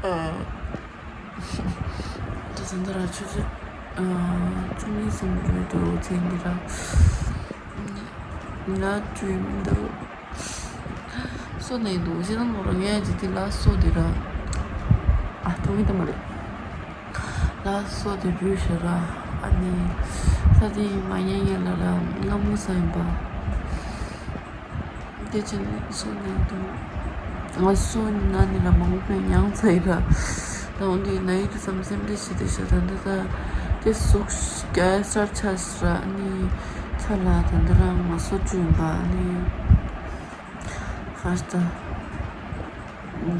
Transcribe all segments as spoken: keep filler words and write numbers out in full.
ད་ད་ལྟ་ར་ཆུ་ཚོད་བཅུ་གཉིས་ཙམ་རེད་འདུག་མཚན་གྱི་ར། ང་བཅུ་ཡི་མི་འདུག་སོ་ནས་འདུག་ཅི་ཙམ་ལོ་ར་ངས་ཅི་དེ་ལ་སོ་དེ་ར། ཨ་ཐོག་མི་ད་མ་རེད། ལ་སོ་དེ་བུད་ཤག་ར། ཨ་ནི་ས་དེ་མ་ཉན་ཉན་ལ་ར་སྔ་མོ་ས་ཡིན་པ། དེ་ཅི་ནས་སོ་ནས་འདུག་ང་སོ་ན་ནི་ར་མང་པོས་མྱངས་ཚར་ཡི་ར། ད་འོན་ཏེ་ན་ཡི་དེ་ཙམ་སེམས་ཁྲལ་བྱེད་དེ་ཤག་ད་འདི་ད་དེ་ཟུག་ག་སར་ཆགས་ཤག་ར། ཨ་ནི་ཚ་ལ་ད་འདི་ར་ང་སོ་བཅུ་ཡིན་པ། ཨ་ནི་ཧ་ད་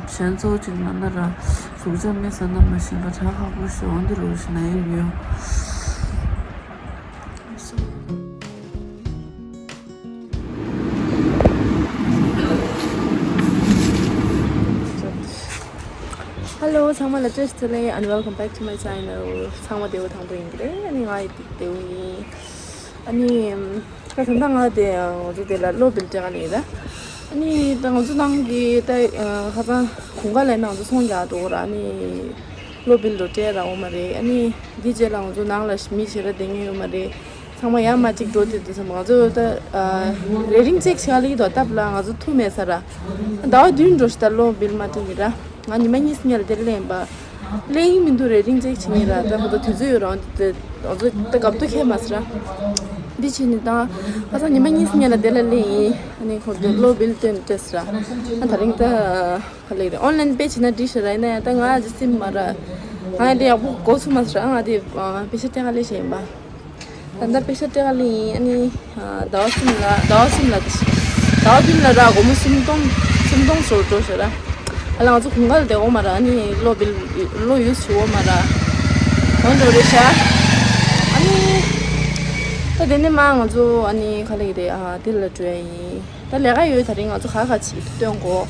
གཞན་ཚོ་ཅིག་ང་ན་ར་ཟུག་ཅག་མེད་ས་ན་མ་ཤེས་པ་དྲག་ཁག་པོ་ཞིག་འོན་ཏེ་རུ་ཞིག་ན་ཡི་ཡོད། Hello ཚང་མ་ལ་བཀྲ་ཤིས་བདེ་ལེགས། and welcome back to my channel. ཚང་མ་བདེ་པོ་ཐང་པོ་ཡིན་གྱི་རེད། ཨ་ནི་ང་ཡི་བདེ་པོ་ཡིན། ཨ་ནི་ད་ད་ལྟ་ང་དེ་ང་ཚོ་དེ་ལ་གློག་བིལ་སྤྲད་ག་ལེན་ར། ཨ་ནི་ད་ང་ཚོ་ནང་གི་ད་ཁ་སང་གུང་དཀར་ལ་ནང་ཚོ་སོང་རྒྱག་འགྲོ་གི་ར། ཨ་ནི་གློག་བིལ་འགྲོ་སྤྲད་ར་འོ་མ་རེད། ཨ་ནི་འདི་རྗེས་ལ་ང་ཚོ་ནང་ལ་མི་ཞེ་དྲག་བསྡད་མཁན་ཡོད་མ་རེད། ཚང་མ་ཡར་མར་གཅིག་འགྲོ་དུས་དུས་ཙམ་ང་ཚོ་ད་རེ་རིང་ཅེག་བྱས་ལེགས་དོ་སྟབས་ལ་ང་ཚོ་ཐུག་མེད་ས་ར། ཟླ་བ་བདུན་འགྲོ་ཞིག་ད་གློག་བིལ་མ་སྤྲད་ཀྱི་ར། ང་ཉི་མ་གཉིས་སྔོན་ལ་དེ་ལ་ལེན་པ། ལེན་མི་འདུག་རེ་རིང་ཅེག་བྱེད་ངེས་ར། ད་ཁོ་ཚོ་དུས་ཚོད་ཡོད་རང་དེ་ང་ཚོ་ད་སྐབས་ཐོག་ཁེལ་མ་ས་ར། འདི་བྱས་ནས་ད་ཁ་སང་ཉི་མ་གཉིས་སྔོན་ལ་དེ་ལ་ལེན་ཡིན། ཨ་ནི་ཁོ་ཚོ་གློག་བིལ་སྟོན་སྤྲད་ས་ར། ཨ་དེ་རིང་ད་ག་ལེགས་རེད། ཨོན་ལན་པེ་བྱེད་ན་འགྲིག་ཤག་ར། ཡིན་ན་ཡང་ད་ང་ཨ་ཅེ་སིམ་མ་ར། ང་ཡང་དེ་ཡག་པོ་གོ་ཚུགས་མ་ས་ར། ང་དེ་པེ་ཤ་སྟེར་ག་ལེན་བྱས་ཡིན་པ། ད་ལྟ་པེ་ཤ་སྟེར་ག་ལེན་ཡིན། ཨ་ནི་ཟླ་བ་གསུམ་ལ་ཟླ་བ་གསུམ་ལ་དེ་ཟླ་བ་བདུན་ལ་ར་སྒོར་མོ་སུམ་སྟོང་སུམ་སྟོང་ཞོར་འགྲོ་ཤག་ར། ཨ་ལ་ང་ཚོ་གུང་དཀར་ལ་བསྡད་འོ་མ་ར། ཨ་ནི་གློག་བིལ་གློག་ཡུས་བྱེད་འོ་མ་ར། འོ་འགྲོ་རེད་ཤག་ཨ་ནི་ད་དེ་ནས་མ་ང་ཚོ་ཨ་ནི་ག་ལེགས་རེད། ཨ་དེ་ལ་འགྲོ་ཡ་ཡིན། ད་ལས་ཀ་ཡོད། དེ་རིང་ང་ཚོ་ག་ག་ཅིག་སྟོན་གོ་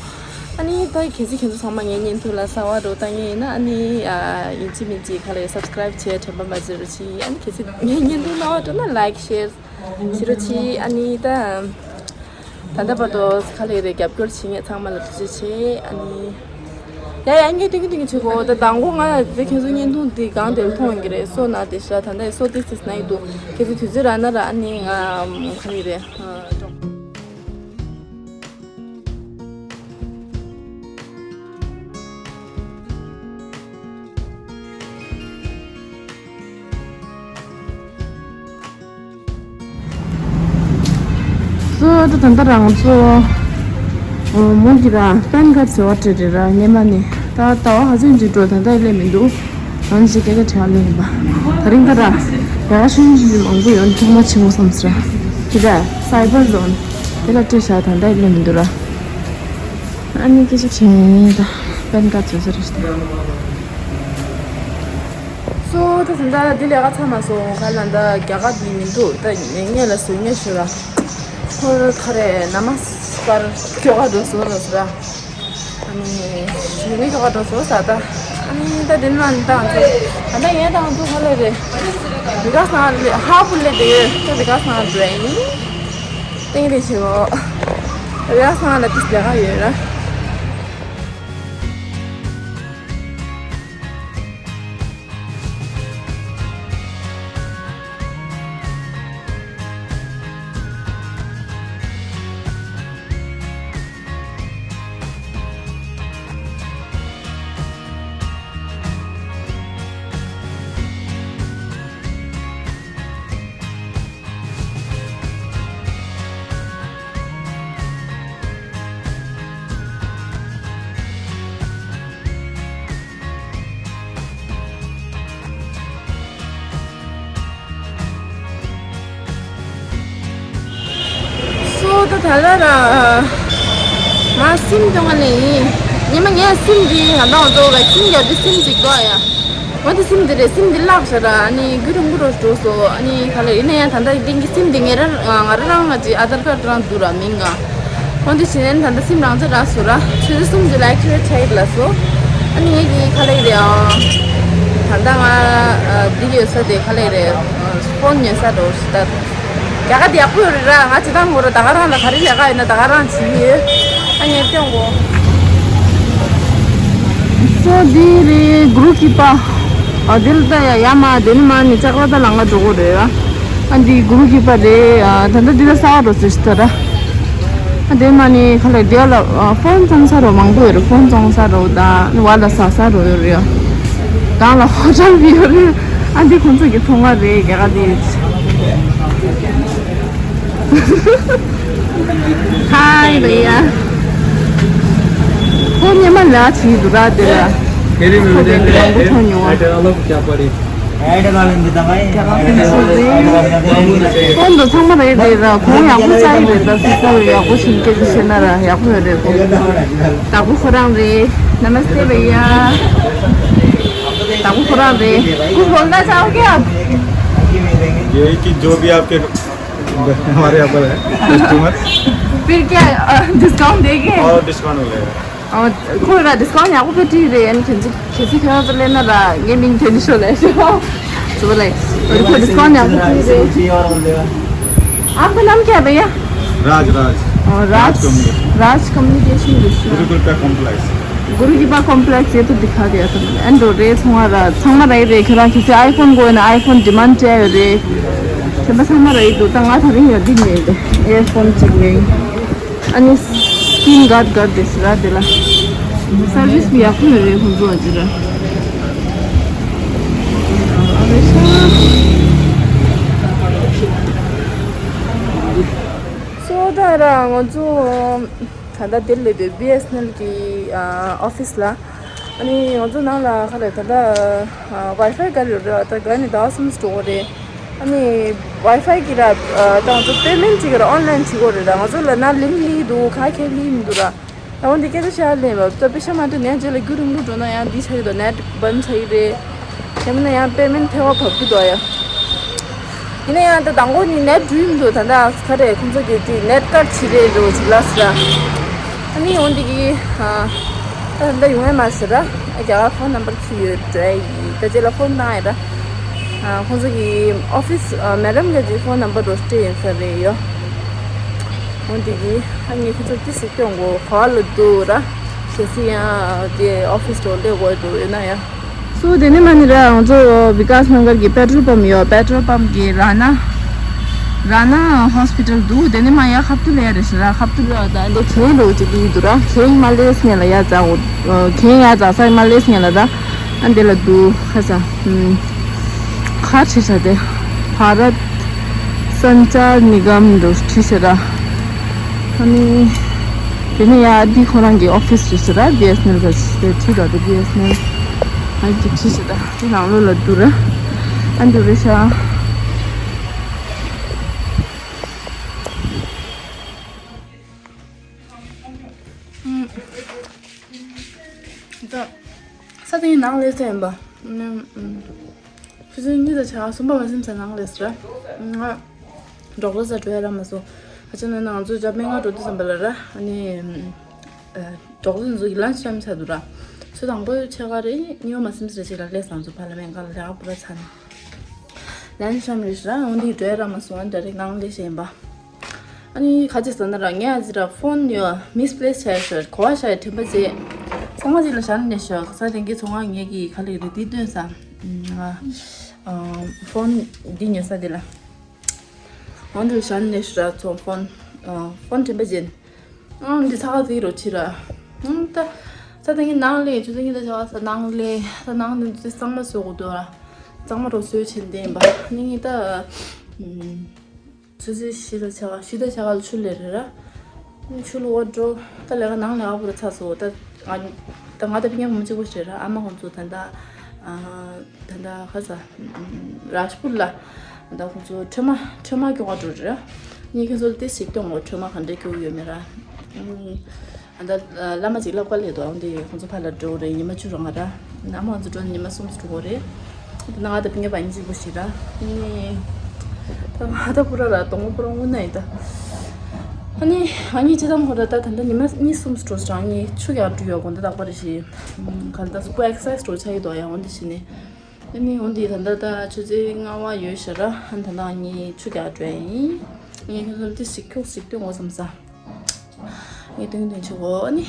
ཨ་ནི་ད་གལ་སྲིད་ཁྱེད་ཚོ་ཚང་མ་ངའི་བརྙན་ཐུང་ལ་གསར་པ་འགྲོ་བཏང་མཁན་ཡིན་ན། ཨ་ནི་ཨ་ཡིན་གཅིག་མིན་གཅིག་ག་ལེ་སབ་སི་ཀ་རེབ་བྱས་དྲན་པ་མ་བརྗེད་རོགས་གྱིས། ཨ་ནི་གལ་སྲིད་ངའི་བརྙན་ཐུང་གནང་བ་འགྲོ་ན་ལའིག་ཤེར་བྱེད་རོགས་གྱིས། ཨ་ནི་ད་ད་ལྟ་བར་དུ་ག་ལེ་རེད་རྒྱབ་སྐྱོར་བྱེད་མཁན་ཚང་མ་ལ་ཐུགས་རྗེ་ཆེ། ཨ་ནི་ཡ་ཡ་ངས་ཏིང་ཏིང་བྱེད་གོ་ད་དང་པོ་ང་དེ་ཁྱེད་ཚོ་བརྙན་ཐུང་འདི་གང་དེར་མཐོང་གི་རེད། སོ་ན་དེ་ཤ་ད་ལྟ་སོ་ཏིག་ཏིག་ན་ཡི་འདུག་ཁྱེད་ཚོ་དུས་ཚོད་རག་ན་ར། ཨ་ནི་ང་ག་ལེ་རེད་ཨ་ཀྲོག་སོ་ད་ད་ལྟ་རང་ཚོ་མོ་གི་ར་པན་ཀར་ཟེར་བ་སྤྲད་རེད་ར། སྔས་མ་ནས་ད་ཟླ་བ་ཧ་ཅང་ཅིག་འགྲོ་ད་ལྟ་ཡི་སླེབས་མི་འདུག་ང་ནི་ཞིག་སྐད་ཆ་དྲི་བ་ལེན་ཡིན་པ། ད་རིང་ད་ར་ཡ་ཤུན་ཞིག་མང་པོ་ཡོད། ཐུག་མ་ཆེ་མོ་བསམ་ཟེར་ར། དེ་ད་སའི་བར་ཛོན་དེ་ལ་སྤྲད་བཞག་ད་ལྟ་ཡི་སླེབས་མི་འདུག་ར། ཨ་ནི་སྐད་ཆ་དྲིས་ད་པན་ཀར་བཟོ་ས་རེད་ད། སོ་ད་ད་ད་འདི་ལས་ཀ་ཚར་མ་སོང་ག་ལ་ད་རྒྱ་གར་འདི་མི་འདུག་ད་ངས་ལ་ཟུར་ཉན་ཞུ་ར། ཁོ་ག་རེ་ན་མ་སྐར་ཁྱོ་ག་འགྲོ་སོང་ར་ཟེར་ར། ཨ་ནི་ཞུ་ནི་ཁྱོ་ག་འགྲོ་སོང་ས་ད། ཨ་ནི་ད་དེ་ནང་ད་ང་ཚོ་ད་ད་ངས་ད་ང་ཚོ་ག་ལ་རེད། རི་ག་སང་ཧ་བུ་ལེ་དེ་ད་རི་ག་སང་འགྲོ་ཡིན། ཏིང་རེ་ཞུ། རི་ག་སང་ལ་ཏིས་རྒྱ་ག་ཡོད་ར། སོ་ད་ད་ལ་ར་ང་སིམ་སྟོན་ག་ལེན་ཡིན། ཉི་མ་ངས་སིམ་འདི་ང་དང་ཚོ་བེག་སིན་རྒྱག་དུས་སིམ་ཅིག་འདུག་ཡ། འོ་དེ་སིམ་འདི་རེད། སིམ་འདི་བརླག་ཤག་ར། ཨ་ནི་རྒྱུ་རིང་པོ་རུ་འགྲོ་སོང་། ཨ་ནི་ག་ལེ་ཡིན་ན་ཡང་ད་ལྟ་ཡིན་གྱི་སིམ་འདི་ངེད་རང་ང་རང་རང་ང་ཅི་ཨ་དར་ཀར་རང་འདུག་ར་མིང་ང་། འོ་དེ་བྱས་ནས་ད་ལྟ་སིམ་རང་ཚོད་རག་སོང་ར། ཆུ་ཚོད་གསུམ་ཅིག་ལ་ཨེག་ཊི་ཝེ་ཊི་བྱས་ཡོད་ལབ་སོང་། ཨ་ནི་ངེད་ཀྱི་ག་ལེ་རེད་ཨ། ད་ལྟ་ང་འདི་ཡོད་ས་དེ་ག་ལེ་རེད། སྤོན་ཉོ་ས་འགྲོ་ཞིག་ད། རྒྱ་གར་དེ་ཡག་པོ་ཡོད་རེད་ར། ང་ཅི་ཐང་གོ་ར་ད་ག་རང་ལ་ག་རེ་ལས་ཀ་ཡོད་ན་ད་ག་རང་བྱེད་ཀྱི་ཡོད། ཨ་ངས་སྟོན་གོ། སོ་འདི་རེད་གུ་རུ་ཀི་པ། ཨ་འདི་ལ་ད་ཡ་ཡ་མ་དེ་ནི་མ་ནི་ལྕགས་ར་ད་ལང་ག་འགྲོ་གོ་རེད་ཨ། ཨ་འདི་གུ་རུ་ཀི་པ་རེད་ཨ། ད་ལྟ་འདི་ལ་ས་བ་རོ་ཟེར་ཞིག་ད་ར། ཨ་དེ་མ་ནི་ཁ་ལ་དེ་ལ་ཨ་ཕོན་བཙོང་ས་རོ་མང་པོ་ཡོད་རེད། ཕོན་བཙོང་ས་རོ་ད་ནི་བ་ལ་ཟ་ས་རོ་ཡོད་རེད་ཨ། གང་ལ་ཧོ་ཊལ་བི་ཡོད་རེད། ཨ་འདི་ཁོང་ཚོ་གི་ཐོང་ང་རེད་རྒྱ་གར་དེ། हाय भैया। ཁོ་ཉི་མ་ལ་བྱིས་འདུག་ར་དེ་ལ། ཁོ་དེ་འདྲ་མང་པོ་ཐོན་མྱོང་ཨ། ཁོང་ཚོ་ཚང་མ་རེད་དེ་ར་ཁོང་ཡག་པོ་བཙལ་ཡི་རེད་ད་སོ་སོ་ཡག་པོ་བྱིན་སྐད་ཆ་བཤད་ན་ར་ཡག་པོ་ཡོད་རེད་ཁོ། བདག་པོ་ཁོ་རང་རེད། नमस्ते भैया। བདག་པོ་ཁོ་རང་རེད། कुछ बोलना चाहोगे आप? यही कि जो भी आपके हमारे यहाँ पर है कस्टमर फिर क्या अ, डिस्काउंट देंगे? और डिस्काउंट मिलेगा। अ, ཁོ་ལ་ཌི་སི་ཀའུན་ཊི་ཡག་པོ་སྤྲད་ཀྱི་རེད། ཨ་ནི་ཁྱེད་ཚོ་ཁྱེད་ཚོ་ཁྱེད་རང་ཚོ་སླེབས་ན་ལ་ངའི་མིང་དེ་ནི་ཤོད་ལ་ཤོད། ཁོ་ལ་ཁོ་ཌི་སི་ཀའུན་ཊི་ཡག་པོ་སྤྲད་ཀྱི་རེད། आपका नाम क्या है भैया? राज, राज। अ, राज राज कम्युनिकेशन। राज कम्युनिकेशन गुरुकुल का कॉम्प्लेक्स। गुरु की कृपा कॉम्प्लेक्स ये तो दिखा दिया था मैंने। एंड रो रे थोड़ा रा थोड़ा रा रे खरा किसी आईफोन को ना आईफोन डिमांड चाहिए रे। तो बस हमारा ये दो तंगा था नहीं है दिन में दे। ईयरफोन चिक में। अनि स्क्रिन गार्ड गार्ड देश रा देला। सर्भिस भी आपको रे हम जो अजरा। सो ད་ར་ང་ཚོ་ད་ལྟ་དེ་སླེབས་དུས་བི་ཨེས་ཨེན་ཨེལ་གི་ཨ་ཨོ་ཕི་སི་ལ། ཨ་ནི་ང་ཚོ་ནང་ལ་ཁ་ལ་ད་ལྟ་ཨ་ཝའི་ཕའི་ག་རེ་ཡོད་རེད། ད་ག་ནས་ཟླ་བ་གསུམ་འགྲོ་གི་རེད། ཨ་ནི་ཝའི་ཕའི་གི་ར་ཨ་ད་ང་ཚོ་པེ་མེན་ཊི་གཅིག་ར་ཨོན་ལན་བྱེད་དགོས་རེད། ད་ང་ཚོ་ལ་ན་ལིང་ལི་འདུག་ག་ཁེ་ལི་མི་འདུག་ར། ད་འོན་ཏེ་སྐད་ཆ་བཤད་ལེན་བ་ད་པེ་ཤ་མ་འདྲ་ནས་རྗེས་ལ་རྒྱུ་རིང་པོ་འགྲོ་ན་ཡང་འདི་ཆགས་ཀྱི་འདུག་ནེཊ་བན་ཆགས་ཀྱི་རེད། དེ་མིན་ན་ཡང་པེ་མེན་ཐེ་བ་བབས་ཀྱི་འདུག་ཡ། ཡིན་ན་ཡང་ད་དང་པོ་ནི་ནེཊ་འགྲུལ་མི་འདུག་ད་ལྟ་ག་རེ་ཁོང་ཚོ་གི་དེ་ནེཊ་ཀར་བྱེད་རེད་འགྲོ་ཅིག་ལ་ཟེར། ཨ་ནི་འོན་ཏེ་གི་ད་ད་ལྟ་ཡོང་ཡ་མ་ཟེར་ར། རྒྱ་གར་ཕོན་ནམ་བར་ཁྱི་ཡོད་འདྲ་ཡི་ད་རྗེས་ལ་ཕོན་བཏང་ཡ་ར། ཁོང་ཚོ་གི་ཨོ་ཕི་སི་མེ་ཌམ་གི་ཕོན་ནམ་བར་རོ་སྤྲད་ཡིན་ས་རེད་ཡོ། འོན་ཏེ་གི་ཨ་ནི་ཁོང་ཚོ་ཏི་སི་སྐྱོང་གོ་ག་བ་ལ་འདུག་ར། གལ་སྲིད་ཡང་དེ་ཨོ་ཕི་སི་འགྲོ་སླེབས་དགོས་འདུག་ཡོད་ན་ཡང་། སོ་དེ་ནས་མ་ནི་ར་ང་ཚོ་བི་ཀཱས་ནང་གར་གྱི་པེ་ཊྲོལ་པམ་ཡོད། པེ་ཊྲོལ་པམ་གྱི་ར་ན་ར་ན་ཧོ་སི་པི་ཊལ་འདུག་དེ་ནས་མ་ཡ་ཁབ་ཏུ་ལ་ཡ་རེ་ཞིག་ར་ཁབ་ཏུ་ལ་ཡ་ད་འདི་གྱེན་ལོག་ཅིག་ཡིན་འདུག་ར། གྱེན་མ་སླེབས་སྔོན་ལ་ཡ་ཛ་འོ་གྱེན་ཡ་ཛ་ས་མ་སླེབས་སྔོན་ལ་ད་ཨ་འདི་ལ་འདུག་ཁ་ས་ཁ་ཁྲི་ས་དེ་བྷ་རད་སན་ཅར་ནི་གམ་འདུག་ཁྲི་ས་ར། ཨ་ནི། དེ་ནས་ཡ་འདི་ཁོ་རང་གི་ཨོ་ཕི་སི་རེད་ཟེར་ར། བི་ཨེས་ཨེན་ཨེལ་ག་ཞིག་དེ་ཁྲིད་དོ་དེ་བི་ཨེས་ཨེན་ཨེལ་ཨ་འདི་ཁྲིད་ཟེར་ར། དེ་ནང་ལོགས་ལ་འདུག་ར། ཨ་འདུག་རེད་ཤག་ད་ས་དེའི་ནང་ལས་ཚན་པ། ཆུ་ཚོད་གཉིས་དང་ཕྱེད་ཀ་གསུམ་པ་མ་ཟིན་ཙང་ནང་ལས་ར། ང་ཌོག་ཊར་ས་འགྲོ་ཡ་རག་མ་སོང་། ཨ་ཅག་ན་ང་ཚོ་ཇ་སྨན་ཁང་འགྲོ་དུས་ཙམ་པ་ལ་ར། ཨ་ནི་ཌོག་ཊར་ཚོ་གི་ལན་ཆི་ཊའིམ་ཆགས་འདུག་ར། ཆུ་ཚོད་དང་པོ་ཕྱེད་ཀ་རེད། གཉིས་པ་མ་ཟིན་ཙང་ཅིག་ལ་སླེབས་སོང་། ང་ཚོ་ཕར་ལ་སྨན་ཁང་ལ་ལས་ཀ་པུ་ར་ཚར་ནས། ལན་ཆི་ཊའིམ་རེད་ར། འོན་ཏེ་འགྲོ་ཡ་རག་མ་སོང་། ཨ་ཌའི་རེག་ནང་ལས་བྱས་ཡིན་པ། ཨ་ནི་ཁ་ཅིག་ཟེར་ན་ར་ངས་ཨ་ཙི་ར་ཕོན་ཡོད་མིས་པི་ལེ་སི་བྱས་ཤག་ག་བ་བཞག་ཡོད་དྲན་པ་བརྗེད། ཚང་མ་ཅིག་ལ་བཞག་ནས་ཤག་ས་དེང་གི་ཚོང་ཁང་ངེད་ཀྱི་ག་ལེ་རེད་འདི་སྟོན་ས། ང་ཨ་ཕོན་འདི་ཉོ་ས་དེ་ལ། འོན་ཏེ་བཞག་ནས་ཤག་ར་ཚོང་ཕོན་ཨ་ཕོན་དྲན་པ་བརྗེད། ཨ་འདི་ཚ་ཁ་ཟིག་རོ་ཕྱི་ར། ཨ་ད་ས་དེང་གི་ནང་ལས་ཆུ་ཚོད་གཉིས་དང་ཕྱེད་ཀ་ས་ནང་ལས་ས་ནང་ལས་འདི་གཙང་མ་བཟོ་དགོས་འདུག་ར། གཙང་མ་རོ་བཟོས་བྱས་འདི་ཡིན་པ། ནི་ངས་ད། ཆུ་ཚོད་བཞི་དང་ཕྱེད་ཀ་བཞི་དང་ཕྱེད་ཀ་ལ་ཆུ་ལས་རེད་ར། ཆུ་ལ་འོ་འགྲོ། ད་ལས་ཀ་ནང་ལས་ཀ་པུ་ར་ཚར་སོང་། ད་ང་ད་ང་ད་སྤུན་ཀྱག་བུ་མོ་གཅིག་པོ་ཞིག་རེད་ར། ཨ་མ་ཁོང་ཚོ་ད་ལྟ་ཨ་ད་ལྟ་ཁ་ས་རཱཇ་པུར་ལ་ད་ཁོང་ཚོ་ཁྲོས་མ་ཁྲོས་མ་སྐྱོང་བ་འགྲོ་རེད་ར། ངས་ཁྱོད་ཚོ་ལ་ཏོག་ཙམ་སྟོན་དགོས། ཁྲོས་མ་ག་འདྲས་སྐྱོང་ཡོད་མེད་ར། ཨ་ད་བླ་མ་ཅིག་སློབ་གྲྭ་སླེབས་འདུག་ཨ་འདི་ཁོང་ཚོ་ཕར་ལ་འགྲོ་རེད། ཉི་མ་བཅུ་རང་ང་ར། ཨ་མ་ཁོང་ཚོ་འགྲོ་ཉི་མ་གསུམ་འགྲོ་དགོས་རེད། ད་ང་ད་སྤུན་ཀྱག་བུ་མོ་གཅིག་པོ་ཞིག་ར། ཨ་ནི་ད་ང་ད་པུ་ར་ར་གདོང་པོ་པུ་ར་སྔུ་ན་ཡིན་ད། ཨ་ནི་ང་གཉིས་ཅི་ཙམ་ཁོ་ར་ད་ད་ལྟ་ཉི་མ་གཉིས་གསུམ་འགྲོ་རང་གཉིས་ཆུ་རྒྱག་འགྲོ་ཡོད་དགོངས་དག་པ་རེད་ཤག་ག་ལ་ད་སུ་པ་ཨེག་སར་སའི་སི་འགྲོ་ཆགས་ཀྱི་འདུག་ཡ། འོན་ཏེ་ཤི་ནས། ཨ་ནི་འོན་ཏེ་ད་ལྟ་ད་ཆུ་ཚོད་ལྔ་པ་ཡོད་ཤག་ར། ཨ་ནི་ད་ལྟ་ང་གཉིས་ཆུ་རྒྱག་འགྲོ་ཡ་ཡིན། ངས་ཁྱོད་ཚོ་ཏོག་ཙམ་ཁྱོག་ཙམ་སྟོན་དགོས་བསམ་ས། ངས་སྟོན་སྟོན་ཆོག་གོ་ཨ་ནི།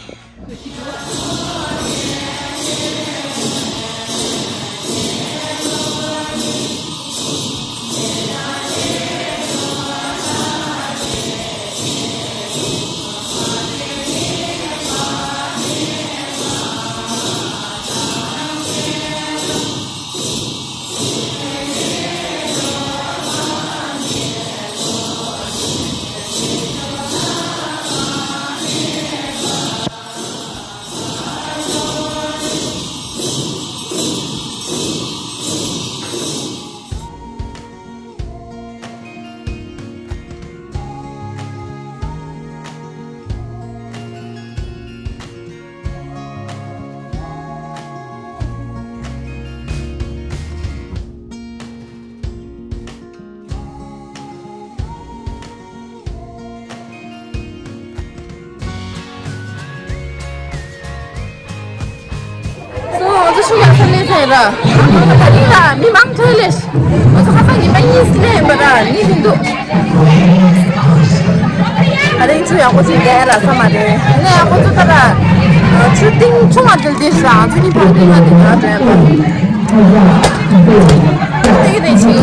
ཆུ་ཡག་ས་ལས་ཚེ་ར། ད་རིང་ལ་མི་མང་ཐོས་ལེ། ང་ཚོ་ཁ་སང་ཉི་མ་གཉིས་ལས་ཡིན་པ་ར་གཉིས་ཡིན་འདུག་ད་རིང་ཆུ་ཡག་པོ་ཅིག་ལས་ར་ས་མ་རེད། ཡིན་ན་ཡག་པོ་ཚོ་ད་ར། ཆུ་གཏིང་ཆུང་བ་དེ་ལས་ས་ང་ཚོ་གཉིས་ཕར་གཏིང་ང་དེ་ང་འདྲ་འདྲ་ཡིན་པ། དེ་གི་དེ་ཆུ།